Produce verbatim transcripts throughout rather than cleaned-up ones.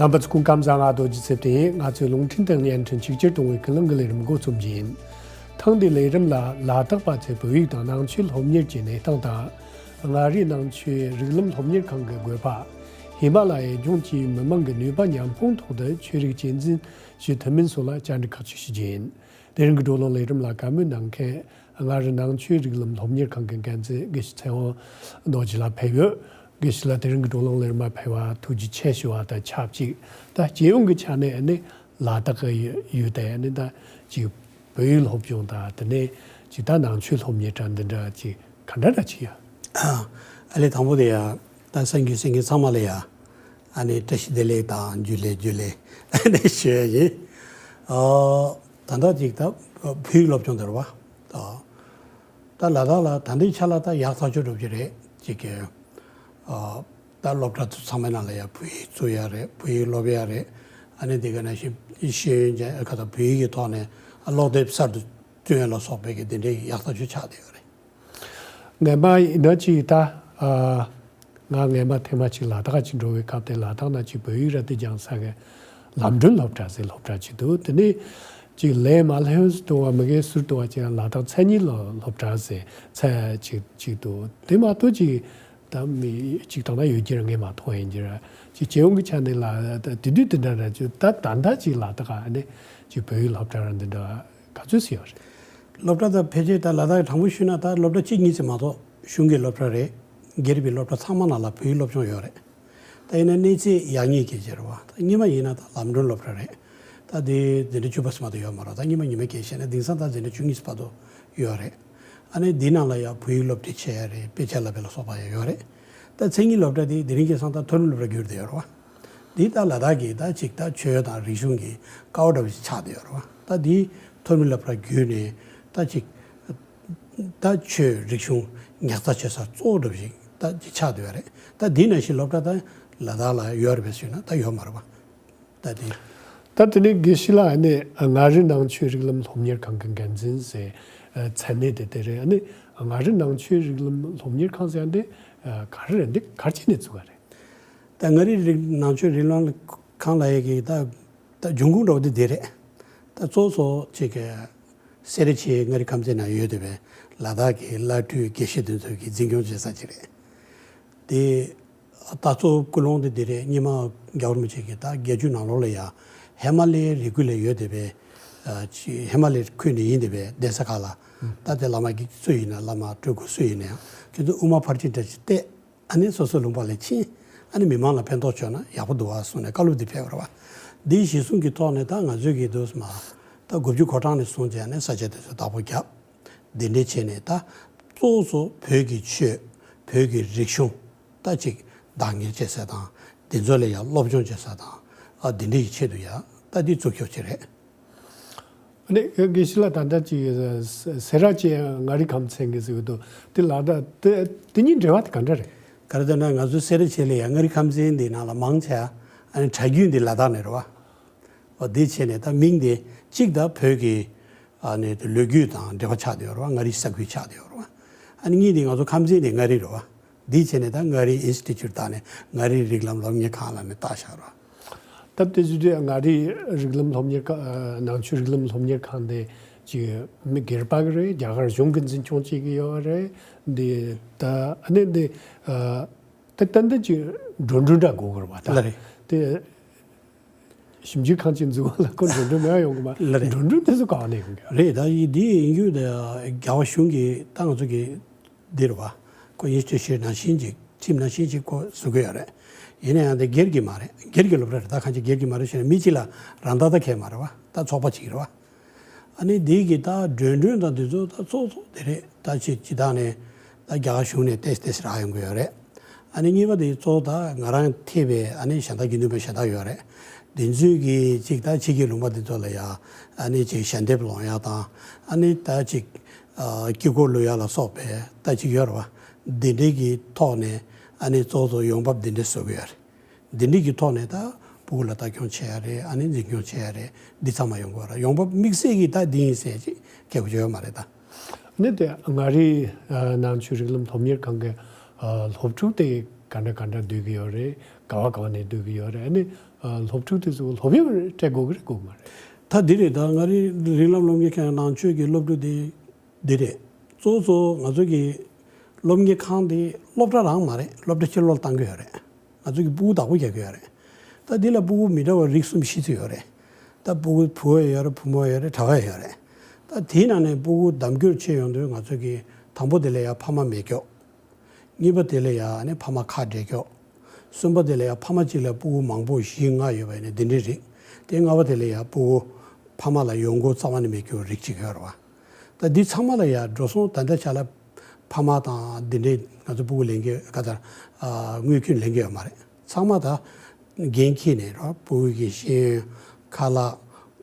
རྣམ་པ་ཚོ་སྐུ་ཁམས་བཟང་། ང་རྡོ་རྗེ་ཚེ་བརྟན་ཡིན། ང་ཚོའི་རླུང་འཕྲིན་དང་བརྙན་འཕྲིན་ཆིག་སྒྱུར་གཏོང་བའི་ཀུན་གླེང་གི་ལས་རིམ་འགོ་རྩོམ་གྱི་ཡིན། ཐེངས་འདིའི་ལས་རིམ་ལ་ལ་དྭགས་པ་ཚོས་བོད་ཡིག་དང་ནང་ཆོས་སློབ་གཉེར་གྱི་གནས་སྟངས་དང་། མངའ་རིས་ནང་ཆོས་རིགས་ལམ་སློབ་གཉེར་ཁང་གི་དགོས་པ། ཧི་མ་ལ་ཡའི་ལྗོངས་ཀྱི་མི་མང་གི་ནུས་པ་མཉམ་སྤུངས་ཐོག་ཏུ་ཆོས་རིག་གཅེས་འཛིན་ཞུ་ཐུབ་མིན་སོགས་ལ་བཅར་འདྲི་ཁག་ཅིག་ཞུ་རྒྱུ་ཡིན། དེ་རིང་གི་བགྲོ་གླེང་ལས་རིམ་ལ་བཀའ་མོལ་གནང་མཁན་མངའ་རིས་ནང་ཆོས་རིགས་ལམ་སློབ་གཉེར་ཁང་གི་འགན་འཛིན་དགེ་བཤེས་ཚེ་དབང་རྡོ་རྗེ་ལགས་ཕེབས་ཡོད། དགེ་བཤེས་ལགས་དེ་རིང་གི་བགྲོ་གླེང་ལས་རིམ་མ་ཕེབས་པར་ཐུགས་རྗེ་ཆེ་ཞུ་བ་དང་ཆབས་ཅིག་ད་སྤྱི་ཡོངས་ཀྱི་ཆ་ནས་ནི་ལ་དྭགས་ཀྱི་ཡུལ་དེ་ནི་ད་ཅིག་བོད་ཡིག་སློབ་སྦྱོང་དང་དེ་ནས་ཅིག་ད་ནང་ཆོས་སློབ་གཉེར་གྲྭ་འདི་འདྲ་ཅིག་ག་འདྲ་འདྲ་ཅིག་ཡོད། ཨ་ལས་དང་པོ་དེ་ཡ་ད་གསན་རྒྱུ་གསན་མཁན་ཚང་མ་ལ་ཡ་ཨ་ནི་བཀྲ་ཤིས་བདེ་ལེགས་དང་འཇུ་ལེ་འཇུ་ལེ་ཨ་ནི་ཞུ་ཡ་ཡིན། ཨ་ད་ལྟ་ཅིག་ད་བོད་ཡིག་སློབ་སྦྱོང་དེ་རེད་བ། ད་ད་ལ་དྭགས་ལ་ད་ལྟའི་ཆ་ལ་ད་ཡག་ཐག་ཆོད་འགྲོ་གི་རེད་ཅིག་གི་ཨ་ད་སློབ་གྲྭ་ཚོ་ཚང་མའི་ནང་ལ་ཡ་བོད་ཡིག་བཙུགས་ཡ་རེད། བོད་ཡིག་སློབ་ཡ་རེད། ཨ་ནི་དེ་ག་ནང་བཞིན་ཤེས་ཡོན་ཅན་ཁ་ད་བོད་ཡིག་གི་ཐོག་ནས་ཨ་ཀློག་དེབ་གསར་དུ་བཏོན་ཡ་ལ་སོགས་པའི་གི་དེ་འདྲའི་ཡག་ཐག་ཆོད་ཆགས་བསྡད་ཡོད་རེད། ངས་མ་ཡིན་ན་ཅིག་ད་ཨ་ང་ངས་མ་ཐེངས་མ་ཅིག་ལ་དྭགས་ཅིག་འགྲོ་བའི་སྐབས་དེ་ལ་དྭགས་ན་ཅིག་བོད་ཡིག་ར་སྤྲོད་རྒྱག་ས་གི་ལམ་སྒྲོན་སློབ་གྲྭ་ཟེར་སློབ་གྲྭ་ཅིག་འདུག་དེ་ནས་ཅིག་ལས་མ་ལྷོད་འདུག་བ་མི་གའི་ཟུར་དུ་བ་ཅིག་ལ་དྭགས་མཚན་ཉིད་སློབ་སློབ་གྲྭ་ཟེར་ཚད་ཅིག་ཅིག་འདུག་དེ་མ་གཏོགས་ཅིག་ད་མི་གཅིག་དང་ན་ཡོད་ཀྱི་ར་ངས་མ་མཐོང་ཡིན་གྱི་ར་ཅིག་སྤྱི་ཡོངས་ཀྱི་ཆ་ནས་ལ་ད་དེ་དུས་དེ་འདྲ་ར་ཅིག་ད་ད་ལྟ་ཅིག་ལ་དྭགས་ཨ་ནི་ཅིག་བོད་ཡིག་སློབ་གྲྭ་ར་འདི་འདྲ་ག་ཚོད་ཟིན་ཡོད་རེད། སློབ་གྲྭ་དང་ཕལ་ཆེར་ད་ལ་དྭགས་དྲང་པོ་ཞུས་ན་ད་སློབ་གྲྭ་གཅིག་གཉིས་ཙམ་མ་གཏོགས་གཞུང་གི་སློབ་གྲྭ་རེད། སྒེར་པའི་སློབ་གྲྭ་ཚང་མ་ནང་ལ་བོད་ཡིག་སློབ་སྦྱོང་ཡོད་རེད། ད་ཡིན་ན་གནས་ཚད་ཡག་ཉེས་སྐད་ཆ་རེད་བ། ད་སྔོན་མ་ཡིན་ན་ད་ལམ་སྒྲོན་སློབ་གྲྭ་རེད། ད་དེ་འཛིན་གྲྭ་བཅུ་པ་ཙམ་མ་གཏོགས་ཡོད་མ་རེད། ད་སྔོན་མ་ཉི་མའི་སྐད་བཤད་ན་དེང་སང་ད་འཛིན་གྲྭ་བཅུ་གཉིས་ཙམ་བར་དུ་ཡོད་རེད། ཨ་ནི་འདི་ནང་ལ་ཡང་བོད་ཡིག་སློབ་ཁྲིད་བྱེད་ཡ་རེད། དཔེ་ཆ་བསླབ་པ་ལ་སོགས་པ་ཡང་ཡོད་རེད། ད་མཚན་ཉིད་སློབ་གྲྭ་དེ་དེ་རིང་ཁ་སང་ད་མཐོ་རིམ་སློབ་གྲྭ་གྱུར་བསྡད་ཡོད་རེད་བ། འདི་ད་ལ་དྭགས་ཀྱི་ད་ཅིག་ད་ཆོས་དང་རིག་གཞུང་གི་ཀ་བ་འདྲ་བོ་ཞིག་ཆགས་བསྡད་ཡོད་རེད་བ། ད་འདི་མཐོ་རིམ་སློབ་གྲྭ་བརྒྱུད་ནས་ད་ཅིག་ད་ཆོས་རིག་གཞུང་ཉར་ཚགས་བྱེད་ས་གཙོ་བོ་འདྲ་བོ་ཞིག་ད་ཅིག་ཆགས་བསྡད་ཡོད་རེད། ད་འདི་ནང་བཞིན་སློབ་གྲྭ་ད་ལ་དྭགས་ལ་ཡོད་རེད་པས་ཟེར་ན་ད་ཡོད་མ་རེད་བ། ད་དེ། ད་དེ་ནས་དགེ་བཤེས་ལགས་ནས་མངའ་རིས་ནང་ཆོས་རིགས་ལམ་སློབ་གཉེར་ཁང་གི་འགན་འཛིན་ཟེར་མཚན་གནས་དེ་དེ་རེད། ཨ་ནི་མངའ་རིས་ནང་ཆོས་རིགས་ལམ་སློབ་གཉེར་ཁང་ཟེར་ཡ་འདི་ག་རེ་རེད། འདི་ག་རེ་བྱས་ནས་བཙུགས་པ་རེད། ད་མངའ་རིས་རིགས་ནང་ཆོས་རིགས་ལམ་ཁང་ལབ་ཡས་ཀྱི་ད་ད་འབྱུང་ཁུངས་འདྲ་བོ་འདི་འདི་རེད། ད་གཙོ་བོ་གཙོ་བོ་ཅིག་གི་སེ་ར་བྱེས་མངའ་རིས་ཁམས་ཚན་ནང་ཡོད་བསྡད་པའི་ལ་དྭགས་ཀྱི་བླ་སྤྲུལ་དགེ་བཤེས་དེ་ཚོ་གི་འཛིན་སྐྱོང་བྱེད་ས་ཅིག་རེད། དེ་ད་གཙོ་བོ་ཀུན་སློང་དེ་འདི་རེད། སྔོན་མ་རྒྱལ་བ་རིན་པོ་ཆེ་གིས་ད་བརྒྱད་ཅུ་ནང་ལོགས་ལ་ཡ་ཧི་མ་ལའི་རི་ཁུལ་ལ་ཡོད་བསྡད་པའི་ཨ་ཅི་ཧི་མ་ལའི་ཁུལ་ནས་ཡིན་བསྡད་པའི་གདན་ས་ཁག་ལ་ད་དེ་བླ་མ་དགེ་བཅུ་ཡིན་ན་བླ་མ་སྤྲུལ་སྐུ་སུ་ཡིན་ན་ཡང་ཁྱེད་ཚོ་དབུ་མ་ཕར་ཕྱིན་འདྲ་ཞིག་བལྟས། ཨ་ནི་སོ་སོའི་ལུང་པ་ལ་ཕྱིན། ཨ་ནི་མི་མང་ལ་ཕན་ཐོགས་བྱུང་ན་ཡག་པོ་འདུག་ཨ་གསུངས་ནས་བཀའ་སློབ་འདི་ཕེབས་པ་རེད་བ། འདི་གཞི་བཟུང་གི་ཐོག་ནས་ད་ང་ཚོས་ཀྱི་འདུག་སེ་མ་ད་དགུ་བཅུ་གོ་གྲངས་ནས་བཟུང་བྱས་ནས་ས་ཆ་དེ་ཚོ་བདག་པོ་བརྒྱབ། འདི་འདྲས་བྱས་ནས་ད་གཙོ་བོ་གཙོ་བོ་བོད་ཀྱི་ཆོས་བོད་ཀྱི་རིག་གཞུང་ད་ཅིག་བདག་གཉེར་བྱེད་ས་དང་འདི་ཚོ་ལ་ཡང་སློབ་སྦྱོང་བྱེད་ས་དང་ཨ་འདི་འདྲས་ཀྱི་ཆེད་དུ་ཡང་ད་འདི་བཙུགས་ཁྱོད་ཅིག་རེད། ཨ་ནི་དགེ་བཤེས་ལགས་ད་ལྟ་ཅིག་སེ་ར་བྱེས་མངའ་རིས་ཁམས་ཚན་གྱི་ཟེར་གྱི་འདུག་དེ་ལ་ད་དེ་དེ་གཉིས་འབྲེལ་བ་དེ་ག་འདྲ་རེད། ག་རེ་ཟེར་ན་ང་ཚོ་སེ་ར་བྱེས་ལ་ཡང་མངའ་རིས་ཁམས་ཚན་འདི་ནང་ལ་མང་ཆེ་ཨ་ནི་གྲྭ་རྒྱུན་འདི་ལ་དྭགས་ནས་རེད་བ། འོ་དེ་བྱས་ནས་ད་མིང་དེ་གཅིག་ད་བོད་ཀྱི་ཨ་ནི་ལོ་རྒྱུས་དང་འབྲེལ་བ་ཆགས་བསྡད་ཡོད་རེད་བ། མངའ་རིས་ས་ཁུལ་ཆགས་བསྡད་ཡོད་རེད་བ། ཨ་ནི་གཉིས་དེ་ང་ཚོ་ཁམས་ཚན་དེ་མངའ་རིས་རེད་བ། འདི་བྱས་ནས་ད་མངའ་རིས་ཨིན་སི་ཊི་ཊུཊ་བཏགས་ནས་མངའ་རིས་རིགས་ལམ་སློབ་གཉེར་ཁང་ལབ་ནས་བཏགས་བཞག་རོགས། སྟབས་བདེ་ཞུ་དུས་མངའ་རིས་རིགས་ལམ་སློབ་གཉེར་ཁང་། ནང་ཆོས་རིགས་ལམ་སློབ་གཉེར་ཁང་དེ་ཅིག་མི་སྒེར་པ་གི་རེད། རྒྱ་གར་གཞུང་གི་འཛིན་སྐྱོང་བྱེད་ཀྱི་ཡོད་རེད། འདི་ད་ཨ་ནི་འདི་ད་ཏན་ཏན་ཅིག་འགྲོ་གྲོན་འདྲ་དགོས་ཀྱི་རེད་བ། ད་ལ་རེད། དེ་ཞིབ་འཇུག་ཁང་ཅིག་འཛུགས་པ་ལ་ཁོ་འགྲོ་གྲོན་མེད་པ་ཡོང་གི་མ་རེད། ལ་རེད། འགྲོ་གྲོན་དེ་ཚོ་ག་ནས་ཡོང་གི་རེད། ད་ཡིན་འདི་ཡིན་རྒྱུ་དེ་རྒྱ་གར་གཞུང་གི་ད་ང་ཚོ་གི་འདི་རེད་བ། ཁོ་ཨིན་སི་ཊི་ཊུ་ཤན་ནང་བཞིན་ཅིག་ཁྲིམས་ནང་བཞིན་ཅིག་ཁོ་བཟོ་གི་ཡོད་རེད། ཡིན་ན་ཡང་དེ་སྒེར་གྱི་མ་རེད། སྒེར་གྱི་སློབ་གྲྭ་རེད། ད་གང་ཅི་སྒེར་གྱི་མ་རེད་ཞེ་ན་མི་གཅིག་ལ་རང་ད་ད་ཁེལ་མ་རེད་བ། ད་ཚོགས་པ་གཅིག་རེད་བ། ཨ་ནི་འདི་གི་ད་འགྲོ་གྲོན་དང་འདི་ཚོ་ད་གཙོ་གཙོ་དེ་རེད། ད་ཅིག་སྤྱི་བཏང་ནས་ད་རྒྱ་གར་གཞུང་ནས་ཏེས་ཏེས་རག་ཡོང་གི་ཡོད་རེད། ཨ་ནི་གཉིས་པ་དེ་གཙོ་བོ་ད་ང་རང་ཐེ་བའི་ཨ་ནི་གཞན་དག་དགེ་འདུན་པ་གཞན་དག་ཡོད་རེད། དེ་ཚོས་གི་ཅིག་ད་ཕྱི་རྒྱལ་ལུང་པ་འདི་ཚོ་ལ་ཡ་ཨ་ནི་ཅིག་ཞལ་འདེབས་སློང་ཡ་དང་ཨ་ནི་ད་ཅིག་ཨ་དཀྱིལ་འཁོར་བླུག་ཡ་ལ་སོགས་པའི་ད་ཅིག་ཡོད་རེད་བ། འདི་འདྲའི་གི་ཐོག་ནས་ཨ་ནི་གཙོ་བོ་གཙོ་ཡོང་འབབ་འདི་འདྲ་བཟོ་གི་ཡོད་རེད། འདི་འདྲའི་གི་ཐོག་ནས་ད་ཕྲུ་གུ་ལ་ལྟ་སྐྱོང་བྱེད་ཡ་རེད། ཨ་ནི་འཛིན་སྐྱོང་བྱེད་ཡ་རེད། འདི་ཚང་མ་ཡོང་དགོས་ར། ཡོང་འབབ་དམིགས་བསལ་གྱི་ད་འདི་ཡིན་ཟེར་ཅིག་གལ་པོ་ཅིག་ཡོད་མ་རེད་ད། ནི་དེ་མངའ་རིས་ནང་ཆོས་རིགས་ལམ་སློབ་གཉེར་ཁང་གི་སློབ་ཕྲུག་དེ་ག་འདྲ་ག་འདྲ་སྡོད་ཀྱི་ཡོད་རེད། ག་བ་ག་བ་ནས་སྡོད་ཀྱི་ཡོད་རེད། ཨ་ནི་ སློབ་ཕྲུག་དེ་ཚོ་སློབ་ཡོན་སྤྲད་དགོས་ཀྱི་རེད་དགོས་མ་རེད། ད་འདི་རེད། ད་ང་རེ་རིགས་ལམ་སློབ་གཉེར་ཁང་ནང་ཆོས་ཀྱི་སློབ་ཕྲུག་དེ་འདི་རེད། གཙོ་བོ་གཙོ་བོ་ང་ཚོ་གི་སློབ་གཉེར་ཁང་དེ་སློབ་གྲྭ་རང་མ་རེད། སློབ་གྲྭ་ཕྱིར་སློག་བཏང་གི་ཡོད་རེད། ང་ཚོ་གི་སྤུ་གུ་བདག་པོ་རྒྱག་གི་ཡོད་རེད། ད་འདི་ལ་སྤུ་གུ་མི་འདྲ་བ་རིགས་གསུམ་བཞི་ཙམ་ཡོད་རེད། ད་སྤུ་གུ་བུ་བ་ཡོད་རེད། བུ་མོ་ཡོད་རེད། གྲྭ་པ་ཡོད་རེད། ད་དེའི་ནང་ནས་སྤུ་གུ་གདམ་སྐྱོར་བྱེད་ཡོང་དུས་ང་ཚོ་གི་དང་པོ་དེ་ལ་ཡ་ཕ་མ་མེད་སྐྱོ། གཉིས་པ་དེ་ལ་ཡ་ཨ་ནི་ཕ་མ་ཁ་བྲལ་སྐྱོ། གསུམ་པ་དེ་ལ་ཡ་ཕ་མ་གཅིག་ལ་སྤུ་གུ་མང་པོ་བཞི་ལྔ་ཡོད་པ་ཡིན་ན་འདི་འདྲའི་རིགས། དེ་ལྔ་པ་དེ་ལ་ཡ་སྤུ་གུ་ཕ་མ་ལ་ཡོང་སྒོ་རྩ་བ་ནས་མེད་སྐྱོ་རིགས་གཅིག་ཡོད་རེད་བ། ད་འདི་ཚང་མ་ལ་ཡ་འགྲོ་སོང་ད་ལྟ་ཆ་ལ་ཕ་མ་དང་འདི་འདྲའི་ང་ཚོ་སྤུ་གུ་ལེན་གྱི་ག་ཚར་དངུལ་ཁྱོན་ལེན་གྱི་ཡོད་མ་རེད། ཚང་མ་ད་འགན་འཁྱེར་ནས་ར་སྤུ་གུ་གི་ཤེས་ཡོན་ཁ་ལག་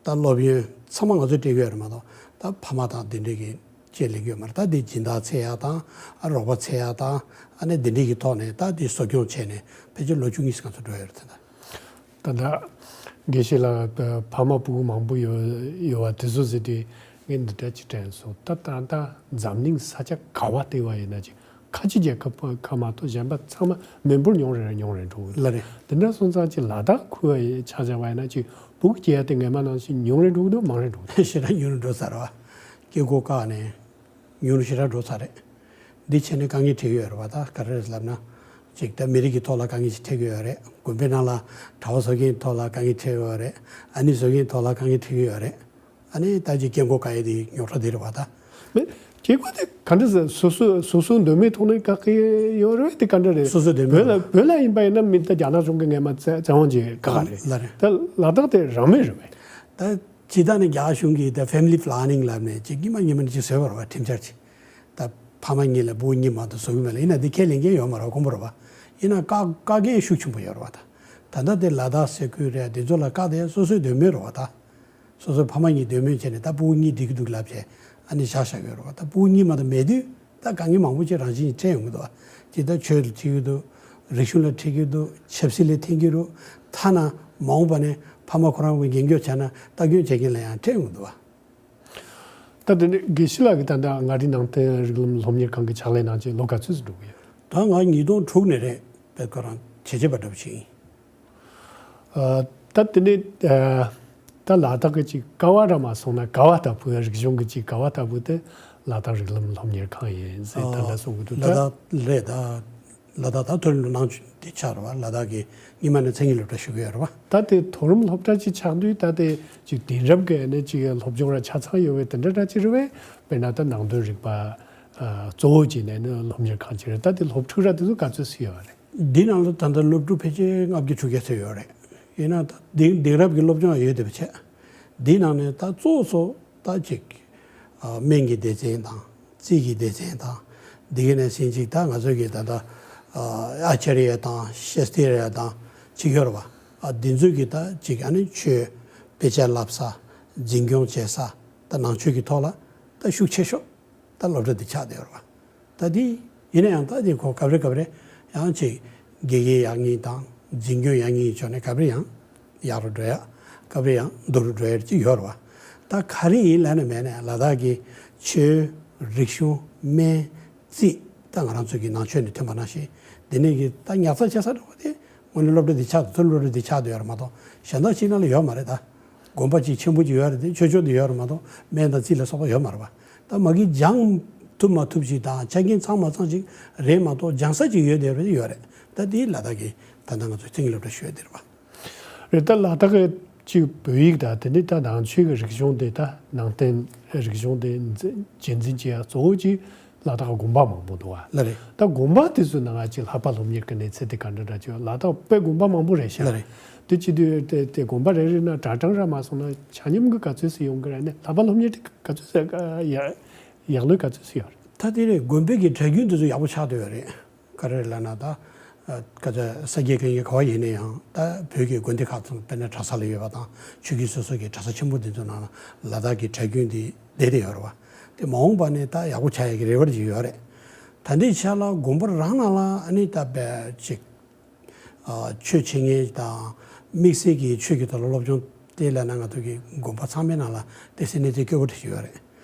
ད་སློབ་ཡོན་ཚང་མ་ང་ཚོས་སྤྲད་ཀྱི་ཡོད་རེད་མ་གཏོགས་ད་ཕ་མ་དང་འདི་འདྲའི་གི་ཅེས་ལེན་གྱི་ཡོད་མ་རེད། ད་འདི་སྦྱིན་བདག་འཚོལ་ཡག་དང་ཨ་རོགས་པ་འཚོལ་ཡག་དང་ཨ་ནི་འདི་འདྲའི་གི་ཐོག་ནས་ད་འདི་གསོ་སྐྱོང་བྱས་ནས་ཕལ་ཆེར་ལོ་བཅུ་གཉིས་ང་ཚོ་འགྲོ་ཡོད་རེད་ད། ད་ལྟ་དགེ་བཤེས་ལགས་ཕ་མ་སྤུ་གུ་མང་པོ་ཡོད་ཡོད་པ་དེ་ཚོ་ཟེར་དུས་ངས་འདི་འདྲ་ཅིག་དྲན་སོང་། ད་ད་ལྟ་འཛམ་གླིང་ས་ཆ་ག་བ་བལྟས་པ་ཡིན་ན་ཅིག་ཁ་ཆེ་རྒྱལ་ཁབ་ཁག་མ་གཏོགས་གཞན་པ་ཚང་མ་མི་འབོར་ཉུང་རུ་ཉུང་རུ་འགྲོ་གི་འདུག་ལ་རེད། དེ་འདྲ་སོང་ཙང་ཅིག་ལ་དྭགས་ཁུལ་བ་ཆ་བཞག་པ་ཡིན་ན་ཅིག་སྤུ་གུ་སྐྱེ་ཡ་དེ་སྔོན་མ་ནང་བཞིན་ཉུང་རུ་འགྲོ་གི་འདུག་མང་རུ་འགྲོ་གི་འདུག་ཞེ་དྲག་ཉུང་རུ་འགྲོ་ཚར་བ། སྐྱེ་སྒོ་བཀག་ནས་ཉུང་རུ་ཞེ་དྲག་འགྲོ་ཚར་རེད། འདི་བྱས་ནས་དཀའ་ངལ་འཕྲད་ཀྱི་ཡོད་རེད་བ། ད་ག་རེ་རེད་ལབ་ན། ཅིག་ད་མི་རིགས་ཀྱི་ཐོག་ལ་དཀའ་ངལ་ཞིག་འཕྲད་ཀྱི་ཡོད་རེད། དགོན་པའི་ནང་ལ་གྲྭ་པ་བཟོ་མཁན་ཐོག་ལ་དཀའ་ངལ་འཕྲད་ཀྱི་ཡོད་རེད། ཨ་ནི་བཟོ་མཁན་ཐོག་ལ་དཀའ་ངལ་འཕྲད་ཀྱི་ཡོད་རེད། ཨ་ནི་ད་ཅིག་སྐྱེ་སྒོ་བཀག་ཡས་དེ་རྙོག་དྲ་དེ་རེད་བ་ད། མེད། སྐྱེ་སྒོ་དེ་ག་འདྲ་ཟེར་སོ་སོ་སོ་སོའི་འདོད་མོས་ཐོག་ནས་བཀག་གི་ཡོད་རེད། དེ་ག་འདྲ་རེད། སོ་སོའི་འདོད་མོས། བོད་ལ་བོད་ལ་ཡིན་པ་ཡིན་ན་མི་ད་རྒྱ་ནག་གཞུང་གི་སྔས་མ་བཙན་བཙན་དབང་བྱས་བཀག་ག་རེད། ལ་རེད། ད་ལ་དྭགས་དེ་རང་མོས་རེད་པས། ད་སྤྱིར་བཏང་ནས་རྒྱ་གཞུང་གིས་ད་family planning ལབ་ནས་ཅིག་ཉི་མ་ཉི་མ་ནས་ཅིག་བཟོས་པ་རེད་བ། ཁྲིམས་འཆར་ཅིག་ད་ཕ་མ་གཉིས་ལ་བུ་གཉིས་མ་གཏོགས་བཟོ་གི་མེད་ལ། ཡིན་ན་དེ་ཁས་ལེན་མཁན་ཡོད་མ་རེད་བ། དཀོན་པོ་རེད་བ། ཡིན་ན་བཀག་བཀག་མཁན་ཤུགས་ཆེན་པོ་ཡོད་རེད་བ། ད་ད་ལྟ་དེ་ལ་དྭགས་ཟེར་ཁུལ་རེད། དེ་ཚོ་ལ་བཀག་དེ་སོ་སོའི་འདོད་མོས་རེད་བ་ད། སོ་སོའི་ཕ་མ་གཉིས་འདོད་མོས་བྱས་ནས་ད་སྤུ་གུ་གཉིས་འགྲིག་གི་འདུག་ལབ་བྱས་ཨ་ནི་བཞག་བཞག་ཡོད་རེད་བ། ད་སྤུ་གུ་གཉིས་མ་གཏོགས་མེད་དུས་ད་དཀའ་ངལ་མང་པོ་ཅིག་རང་བཞིན་གྱིས་འཕྲད་ཡོང་གི་འདུག་བ། ཅིག་ད་ཆོས་ལ་འཕྲད་ཀྱི་འདུག་རིག་གཞུང་ལ་འཕྲད་ཀྱི་འདུག་ཆབ་སྲིད་ལ་འཕྲད་ཀྱི་འདུག་ཐ་ན་མ་འོངས་པ་ནས་ཕ་མ་ཁོ་རང་གི་རྒན་སྐྱོར་བྱས་ན་ལྟ་སྐྱོང་བྱེད་མཁན་ལ་ཡང་འཕྲད་ཡོང་གི་འདུག་བ། ད་དེ་ནས་དགེ་བཤེས་ལགས་ཀྱིས་ད་ལྟ་མངའ་རིས་ནང་བསྟན་རིགས་ལམ་སློབ་གཉེར་ཁང་གི་ཕྱག་ལས་གནང་བྱས་ལོ་ག་ཚོད་ཙམ་འགྲོ་གི་ཡོད། ད་ང་ཉིས་སྟོང་དྲུག་ནས་རེད། དཔེ་ཁོ་རང་བྱས་རྗེས་པ་འདྲ་པོ་ཞིག་ཡིན། ཨ། ད་དེ་ནས་ཨ། ད་ལ་དྭགས་ཀྱི་ཅིག་ཀ་བ་ར་མ་སོང་ན་ག་བ་ལྟ་བུ་རིག་གཞུང་གི་ཅིག་ག་བ་ལྟ་བུ་དེ་ལ་དྭགས་རིགས་ལམ་སློབ་གཉེར་ཁང་ཡིན་ཟེར་ད་ལྟ་གསུང་གི་འདུག་ད་ལ་དྭགས་རེད་ད། ལ་དྭགས་ད་མཐོ་རིམ་སློབ་གྲྭ་དེ་ཆགས་རེད་བ། ལ་དྭགས་ཀྱི་སྔོན་མ་ནས་མཚན་ཉིད་སློབ་གྲྭ་ཞུ་གི་ཡོད་རེད་བ། ད་དེ་མཐོ་རིམ་སློབ་གྲྭ་ཅིག་ཆགས་དུས་ད་དེ་ཅིག་དེང་རབས་ཀྱི་ནས་ཅིག་སློབ་སྦྱོང་ར་ཆ་ཚང་ཡོད་པའི་དེ་འདྲ་འདྲ་ཅིག་རེད་བས། དཔེར་ན་ད་ནང་དོན་རིག་པ་ཨ་གཙོ་བོ་བྱས་ནས་ནི་སློབ་གཉེར་ཁང་ཅིག་རེད། ད་དེ་སློབ་ཕྲུག་ར་དེ་ཚོ་ག་ཚོད་ཙམ་ཡོད་རེད། འདི་ནང་ལ་ད་ལྟ་སློབ་ཕྲུག་ཕལ་ཆེར་ལྔ་བརྒྱ་དྲུག་བརྒྱ་ཙམ་ཡོད་རེད། ཡིན་ན་ད་དེང་དེང་རབས་ཀྱི་སློབ་སྦྱོང་ཡོད་བསྡད་པ་བྱས། འདི་ནང་ནས་ད་གཙོ་བོ་ད་ཅིག་ཨ་སྨན་གྱི་སྡེ་ཚན་དང་རྩིས་ཀྱི་སྡེ་ཚན་དང་། འདི་ག་ནས་ཕྱིན་ཅིག་ད་ང་ཚོ་གི་ད་ལྟ་ཨ་ཨ་ཅཱརྱ་དང་ཤཱསྟྲི་ཡ་དང་ཅིག་ཡོད་རེད་བ། ཨ་འདི་ཚོ་གི་ད་ཅིག་ཨ་ནི་ཆོས་དཔེ་ཆ་བསླབ་ས། འཛིན་སྐྱོང་བྱེད་ས། ད་ནང་ཆོས་ཀྱི་ཐོག་ལ་ད་ཤུགས་ཆེ་ཤོས་ད་སློབ་གྲྭ་འདི་ཆགས་བསྡད་ཡོད་རེད་བ། ད་འདི་ཡིན་ན་ཡང་ད་འདི་ཁོ་སྐབས་རེ་སྐབས་རེ་ཡང་ཅིག་དགེ་རྒན་ཡག་ཉེས་དང་འཛིན་སྐྱོང་ཡག་ཉེས་ཕྱོགས་ནས་སྐབས་རེ་ཡང་ཡག་རུ་འགྲོ་ཡ། སྐབས་རེ་ཡང་སྡུག་རུ་འགྲོ་ཡ་ཅིག་ཡོད་རེད་བ། ད་ག་རེ་ཡིན་ལབ་ན་མེད་ན་ལ་དྭགས་ཀྱི་ཆོས། རིག་གཞུང་། སྨན། རྩིས། ད་ང་རང་ཚོ་གི་ནང་ཆོས་ནས་ཐོན་པ་ནང་བཞིན་འདི་ནས་ཀྱི་ད་ཉར་ཚགས་བྱེད་ས་འདྲ་བོ་དེ་དངོས་གནས་སློབ་གྲྭ་འདི་ཆགས་འདུག་མཐོ་རིམ་སློབ་གྲྭ་འདི་ཆགས་འདུག་ཡོད་རེད་མ་གཏོགས་གཞན་དག་ཅིག་ནང་ལ་ཡོད་མ་རེད་ད། དགོན་པ་གཅིག་ཆེན་པོ་གཅིག་ཡོད་རེད་དེ་ཆོས་ཕྱོགས་དེ་ཡོད་རེད་མ་གཏོགས་སྨན་དང་རྩིས་ལ་སོགས་པ་ཡོད་མ་རེད་པ། ད་མ་གི་སྦྱང་ཐུབ་མ་ཐུབ་ཅིག་དང་ཆ་རྐྱེན་ཚང་མ་ཚང་ཅིག་རེད་མ་གཏོགས་སྦྱང་ས་ཅིག་ཡོད་དེ་རེད་ཡོད་རེད། ད་དེ་ལ་དྭགས་ཀྱི་ད་ལྟ་ང་ཚོ་རྩིས་ཀྱི་སློབ་གྲྭ་ཞུ་ཡ་དེ་རེད་པ། རེད། ད་ལ་དྭགས་ཀྱི་ཅིག་བོད་ཡིག་དང་དེ་ནི་ད་ནང་ཆོས་ཀྱི་རིག་གཞུང་དེ་ད་ནང་བསྟན་རིག་གཞུང་དེ་རྗེས་འཛིན་བྱེད་ཡ་གཙོ་བོ་ཅིག་ལ་དྭགས་དགོན་པ་མང་པོ་འདུག་བ། ལ་རེད། ད་དགོན་པ་དེ་ཚོའི་ནང་ཅིག་ལྷག་པ་སློབ་གཉེར་གྱི་གནས་ཚད་དེ་ག་འདྲ་འདྲ་ཅིག་ཡོད། ལ་དྭགས་དཔེ་དགོན་པ་མང་པོ་རེད་ཤག་ལ་རེད། དེ་བྱེད་དུས་དེ་དེ་དགོན་པ་རེ་རེ་ན་གྲྭ་ཚང་ར་མ་སོང་ན་ཆ་སྙོམས་ཀྱི་ག་ཚོད་ཙམ་ཡོང་གི་རེད། ནས་ལྷག་པ་སློབ་གཉེར་དེ་ག་ཚོད་ཙམ་ཡག་ཡག་ལོས་ག་ཚོད་ཙམ་ཡོད་རེད། ད་དེ་རེད། དགོན་པའི་གི་གྲྭ་རྒྱུན་དེ་ཚོ་ཡག་པོ་ཆགས་བསྡད་ཡོད་རེད། ག་རེ་ལབ་ན་ད། ཨ་ཀ་ཅ་ས་སྐྱའི་དཀའ་ངལ་ག་བ་ཡིན་ན་ཡང་ད་བོད་ཀྱི་དགོན་སྡེ་ཁག་ཚང་དཔེར་ན་གྲྭ་ས་ལ་ཡོད་པ་དང་ཆོས་བརྒྱུད་སོ་སོ་གི་གྲྭ་ས་ཆེན་པོ་འདི་ཚོ་ནང་ལ་ལ་དྭགས་ཀྱི་གྲྭ་རྒྱུན་འདི་བསྡད་བསྡད་ཡོད་རེད་བ། དེ་མ་འོངས་པ་ནས་ད་ཡག་པོ་ཆགས་ཡག་གི་རེ་བ་ཅིག་ཡོད་རེད། ད་ལྟའི་ཆ་ལ་དགོན་པ་རང་ནང་ལ་ཨ་ནི་ད་བས་ཅིག་ཨ་ཆོས་འཆད་མཁན་དང་དམིགས་བསལ་གྱི་ཆོས་ཀྱི་ཐོག་ལ་སློབ་སྦྱོང་དེ་ལབ་ན་ང་ཚོ་གི་དགོན་པ་ཚང་མའི་ནང་ལ་དེ་སེ་གནས་ཚུལ་སྐྱོ་པོ་འདྲ་ཞིག་ཡོད་རེད།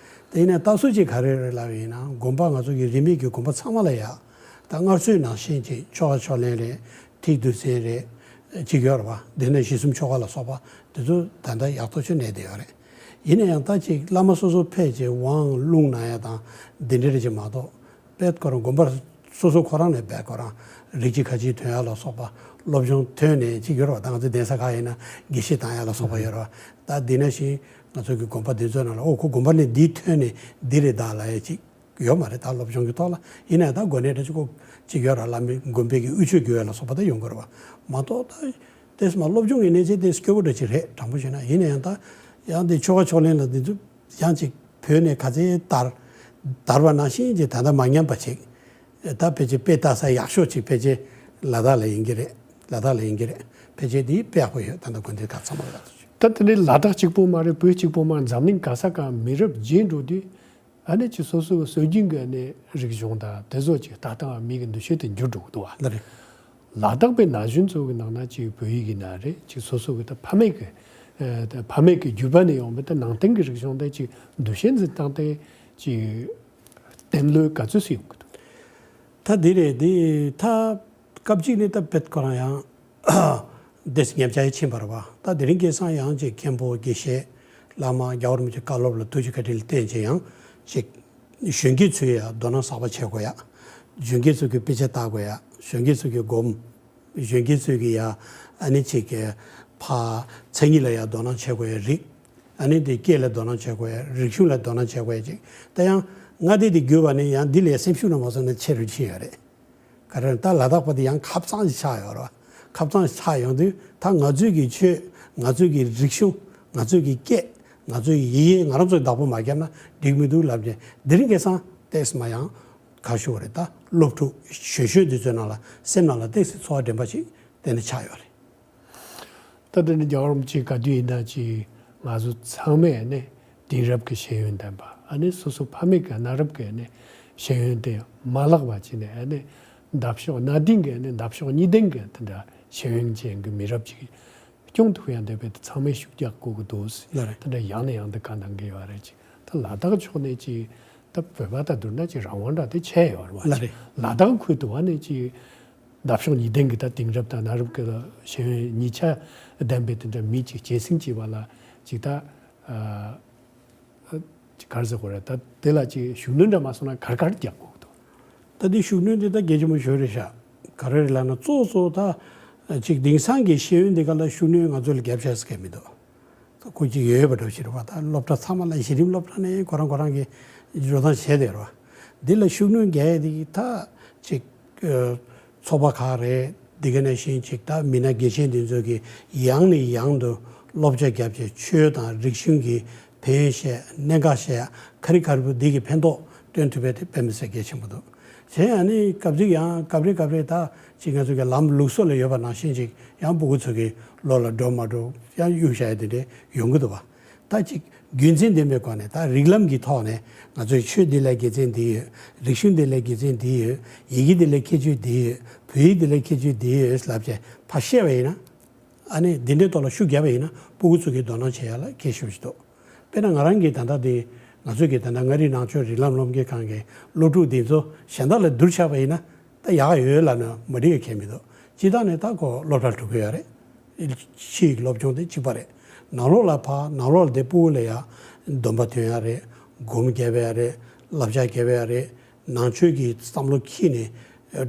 དེ་ཡིན་ན་ལྟ་ཚུལ་ཅིག་ག་རེ་རེད་ལབ་ཡིན་ན་དགོན་པ་ང་ཚོ་གི་རིས་མེད་ཀྱི་དགོན་པ་ཚང་མ་ལ་ཡ་ད་སྔར་སྲོལ་ནང་བཞིན་གྱི་ཆོ་ག་ཕྱག་ལེན་རེད། ཐིག་བསྡུ་ཚན་རེད། ཅིག་ཡོད་རེད་བ། དེ་ནས་གཞི་གསུམ་ཆོ་ག་ལ་སོགས་པ་དེ་ཚོ་ད་ལྟ་ཡག་ཐག་ཆོད་གནས་བསྡད་ཡོད་རེད། ཡིན་ན་ཡང་ད་ཅིག་བླ་མ་སོ་སོ་ཕེབས་བྱས་དབང་ལུང་གནང་ཡ་དང་འདི་འདྲ་རེ་ཅིག་མ་གཏོགས། དཔེ་ཁོ་རང་དགོན་པ་སོ་སོ་ཁོ་རང་ནས་དཔེ་ཁོ་རང་རིགས་གཅིག་མཁས་ཅིག་ཐོན་ཡ་ལ་སོགས་པ་སློབ་སྦྱོང་ཐོན་ནས་ཅིག་ཡོད་རེད་བ། ད་ང་ཚོ་གདན་ས་ཁག་ཡིན་ན་དགེ་བཤེས་བཏང་ཡ་ལ་སོགས་པ་ཡོད་རེད་བ། ད་འདི་ན་བཞིན་ང་ཚོ་གི་དགོན་པ་འདི་ཚོའི་ནང་ལ་ཨོ་ཁོ་དགོན་པ་ནས་འདི་ཐོན་ནས་འདི་རེད་ད་ལབ་ཡ་ཅིག་ཡོད་མ་རེད། ད་སློབ་སྦྱོང་གི་ཐོག་ལ་ཡིན་ན་ཡང་ད་དགོན་གནས་འདྲ་ཅིག་ཁོ་ཅིག་ཡོད་ར། བླ་མའི་དགོན་པའི་གི་དབུ་ཆོས་དགེ་བའི་ལ་སོགས་པ་ད་ཡོང་གི་རེད་བ། མ་གཏོགས་ད་ཏེས་མ་སློབ་སྦྱོང་གི་གནས་ཚད་དེ་སྐྱོ་པོ་འདྲ་ཅིག་རེད། དྲང་པོ་བཤད་ན། ཡིན་ན་ཡང་ད་ཡང་དེ་ཆོ་ག་ཕྱག་ལེན་ལ་འདི་ཚོ་ཡང་ཅིག་བོད་ནས་ག་ཚད་དར་དར་བ་ནང་བཞིན་ཅིག་ད་ལྟ་མ་ཉམས་པ་ཅིག་ད་ཕལ་ཆེར་དཔེ་ལྟ་ས་ཡག་ཤོས་ཅིག་ཕལ་ཆེར་ལ་དྭགས་ལ་ཡིན་གྱི་རེད། ལ་དྭགས་ལ་ཡིན་གྱི་རེད། ཕལ་ཆེར་དེ་དཔེ་ཡག་པོ་ཡོད། ད་ལྟ་དགོན་སྡེ་ཁག་ཚང་མ་ལ་ད་ད་དེ་ནས་ལ་དྭགས་གཅིག་པོ་མ་རེད། བོད་གཅིག་པོ་མ་རེད། འཛམ་གླིང་ག་ས་ག་མི་རབས་རྗེས་འགྲོ་དུས། ཨ་ནི་ཅིག་སོ་སོའི་སྲོལ་རྒྱུན་གྱི་ཨ་ནི་རིག་གཞུང་དང་དེ་ཚོ་ཅིག་ལྟ་སྟངས་མི་གི་འདུ་ཤེས་དེ་འགྱུར་འགྲོ་གི་འདུག་བ། ལ་རེད། ལ་དྭགས་པའི་ན་གཞོན་ཚོ་གི་ནང་ན་ཅིག་བོད་ཡིག་གི་ན་རེད། ཅིག་སོ་སོ་གི་ད་ཕ་མེས་ཀྱི་ཨ་ད་ཕ་མེས་ཀྱི་རྒྱུད་པ་ནས་ཡོང་བའི་ད་ནང་བསྟན་གྱི་རིག་གཞུང་དེ་ཅིག་འདུ་ཤེས་འཛིན་སྟངས་དེ་ཅིག་བསྟན་ལོས་ག་ཚོད་སུ་ཡོང་གི་འདུག་ད་འདི་རེད། འདི་ད་སྐབས་གཅིག་ནས་ད་བེད་ཁོ་རང་ཡང་དེ་ཉམས་ཆག་ཕྱིན་པ་རེད་བ། ད་དེ་རིང་ཁ་སང་ཡང་ཅིག་མཁན་པོ་དགེ་བཤེས་བླ་མ་རྒྱལ་བ་རིན་པོ་ཆེ་བཀའ་སློབ་ལ་ཐུགས་རྗེ་བཀའ་དྲིན་ལ་བརྟེན་བྱས་ཡང་ཅིག་གཞོན་སྐྱེས་ཚོས་ཡང་དོ་སྣང་གསར་པ་བྱེད་དགོས་ཡ། གཞོན་སྐྱེས་ཚོ་གི་དཔེ་ཆ་ལྟ་དགོས་ཡ། གཞོན་སྐྱེས་ཚོ་གི་སྒོམ། གཞོན་སྐྱེས་ཚོས་ཀྱི་ཡ་ཨ་ནི་ཅིག་གི་ཕ་མཚན་ཉིད་ལ་ཡ་དོ་སྣང་བྱེད་དགོས་ཡ་རིགས། ཨ་ནི་དེ་སྐད་ལ་དོ་སྣང་བྱེད་དགོས་ཡ། རིག་གཞུང་ལ་དོ་སྣང་བྱེད་དགོས་ཡ་ཅིག་ད་ཡང་ལྔ་སྡེ་དེ་བརྒྱུད་པ་ནི་ཡང་འདི་ལས་སེམས་ཤུགས་ན་མ་སོང་ན་ཆེ་རུ་ཕྱིན་ཡོད་རེད། ག་རེ་ད་ལ་དྭགས་པ་དེ་ཡང་ཁ་གཙང་ཞིག་ཆགས་ཡོད་རེད་བ། ཁ་གཙང་ཞིག་ཆགས་ཡོང་དུས་ད་ང་ཚོའི་གི་ཆོས། ང་ཚོའི་གི་རིག་གཞུང་། ང་ཚོའི་གི་སྐད། ང་ཚོའི་གི་ཡི་གེ་ང་རང་ཚོས་བདག་པོ་མ་བརྒྱབ་ན་འགྲིག་མི་འདུག་ལབ་ནས་དེ་རིང་ཁ་སང་ཏེས་མ་ཡང་ག་ཞུ་བ་རེད། ད་སློབ་ཕྲུག་གཞོན་གཞོན་འདི་ཚོའི་ནང་ལ་སེམས་ནང་ལ་ཏེས་ཚོར་བ་འདྲེན་པ་ཞིག་དེ་ནས་ཆགས་ཡོད་རེད། ད་དེ་ནི་རྒྱལ་བ་རིན་པོ་ཆེ་ག་དུས་ཡིན་ན་ཅིག་ང་ཚོ་ཚང་མས་ནི་དེང་རབས་ཀྱི་ཤེས་ཡོན་ལྡན་པ། ཨ་ནི་སོ་སོ་ཕ་མེས་ཀྱི་གནའ་རབས་ཀྱི་ནི་ཤེས་ཡོན་དེ་མ་བརླག་པ་བྱས་ནས། ཨ་ནི་འདབ་གཤོག་སྣ་ལྡན་གྱི་ནི་འདབ་གཤོག་གཉིས་ལྡན་གྱི་དེ་འདྲ་ཤེས་ཡོན་ཅན་གྱི་མི་རབས་ཅིག་སྐྱོང་ཐུབ་ཡ་འདོད་པའི་དེ་ཚང་མས་ཤུགས་རྒྱག་དགོས་ཀྱི་འདུག་ལ་རེད། དེ་འདྲ་ཡང་ནས་ཡང་དུ་བཀའ་གནང་གི་ཡོད་རེད། ཅིག་ད་ལ་དྭགས་ཕྱོགས་ནས་ཅིག་ད་བོད་པ་དང་བསྡུར་ན་ཅིག་རང་དབང་འདྲ་དེ་ཆེ་ཡོད་རེད་བ། ལ་རེད། ལ་དྭགས་ཁུལ་དུ་བ་ནས་ཅིག་འདབ་གཤོག་གཉིས་ལྡན་གྱི་ད་དེང་རབས་དང་གནའ་རབས་ཀྱི་ཤེས་ཡོན་གཉིས་ཆ་ལྡན་པའི་དེ་འདྲ་མི་ཅིག་སྐྱེད་སྲིང་བྱས་པ་ལ་ཅིག་ད་ཨ་ཅིག་ག་རེ་ཟེར་དགོས་རེད། ད་དེ་ལ་ཅིག་ཤུགས་སྣོན་འདྲ་མ་སོང་ན་ག་རེ་ག་རེ་རྒྱག་དགོས་འདུག་ད་དེ་ཤུགས་སྣོན་དེ་ད་གལ་ཆེན་པོ་ཞིག་རེད་ཤག་ག་རེ་རེད་ལབ་ན་གཙོ་བོ་གཙོ་བོ་ད་ཅིག་དེང་སང་གི་ཤེས་ཡོན་འདི་ག་ལ་ཤུགས་སྣོན་ང་ཚོ་ལ་རྒྱབ་ཤག་ཟེར་མཁན་མི་འདུག་ཁོ་གཅིག་ཡོད་པ་འདྲ་ཞིག་རེད་བ། ད་སློབ་གྲྭ་ཚང་མ་ལ་གཞི་རིམ་སློབ་གྲྭ་ནས་ཁོ་རང་ཁོ་རང་གི་འགྲོ་སྟངས་བྱས་བསྡད་རེད་བ། འདི་ལ་ཤུགས་སྣོན་རྒྱག་ཡས་འདི་ད་ཅིག་ཚོགས་པ་ཁག་རེད། འདི་ག་ནང་བཞིན་ཅིག་ད་མི་སྣ་དགེ་བཤེས་འདི་ཚོ་གི་ཡང་ནས་ཡང་དུ་བསླབ་བྱ་བརྒྱབ་བྱས་ཆོས་དང་རིག་གཞུང་གི་ཕན་ཡོན་བཤད། གནད་འགག་བཤད། ག་རེ་ག་རེ་པོ་འདི་གི་ཕན་ཐོགས་སྟོན་ཐུབ་པ་དེ་དཔེ་མི་སྲིད་གལ་ཆེན་པོ་འདུག་བྱས་ཡང་ནི་སྐབས་ཅིག་ཡང་སྐབས་རེ་སྐབས་རེ་ད་ཅིག་ང་ཚོ་གི་ལམ་ལུགས་སྲོལ་ལ་ཡོད་པ་ནང་བཞིན་ཅིག་ཡང་སྤུ་གུ་ཚོ་གི་བློ་ལ་འགྲོ་མ་འགྲོ་ཡང་གཡུག་བཞག་ཡ་དེ་འདྲ་ཡོང་གི་འདུག་བ། ད་ཅིག་རྒྱུ་མཚན་ལྡན་པའི་སྒོ་ནས་ད་རིགས་ལམ་གྱི་ཐོག་ནས་ང་ཚོའི་ཆོས་འདི་ལ་དགེ་མཚན་འདི་ཡོད། རིག་གཞུང་འདི་ལ་དགེ་མཚན་འདི་ཡོད། ཡི་གེ་འདི་ལ་ཁྱད་ཆོས་འདི་ཡོད། བོད་ཡིག་འདི་ལ་ཁྱད་ཆོས་འདི་ཡོད་ལབ་བྱས་ཕར་བཤད་པ་ཡིན་ན། ཨ་ནི་འདི་འདྲའི་ཐོག་ལ་ཤུགས་བརྒྱབ་པ་ཡིན་ན་སྤུ་གུ་ཚོ་གིས་དོ་སྣང་བྱེད་ཡ་ལ་གལ་ཆེ་ཤོས་ཤིག་འདུག་དཔེར་ན་ང་རང་གིས་ད་ལྟ་འདི་ང་ཚོ་གི་ད་ལྟ་མངའ་རིས་ནང་ཆོས་རིགས་ལམ་སློབ་གཉེར་ཁང་གི་སློབ་ཕྲུག་འདི་ཚོ་གཞན་དག་ལ་བསྡུར་ཆགས་པ་ཡིན་ན་ད་ཡག་ཡོད་ལབ་ན་མ་འགྲིག་ཡ་གང་ཡང་མི་འདུག་སྤྱིར་བཏང་ནས་ད་ཁོ་སློབ་གྲྭར་འགྲོ་གི་ཡོད་རེད། ཕྱི་ཡི་སློབ་སྦྱོང་དེ་གཅིག་པ་རེད། ནང་ལོགས་ལ་ཕར་ནང་ལོགས་ལ་དེ་སྤུ་གུ་ལ་ཡ་འདོན་པ་ཐོན་ཡ་རེད། སྒོམ་རྒྱབ་ཡ་རེད། བསླབ་བྱ་རྒྱབ་ཡ་རེད། ནང་ཆོས་ཀྱི་བསམ་བློ་འཁྱེར་ནས་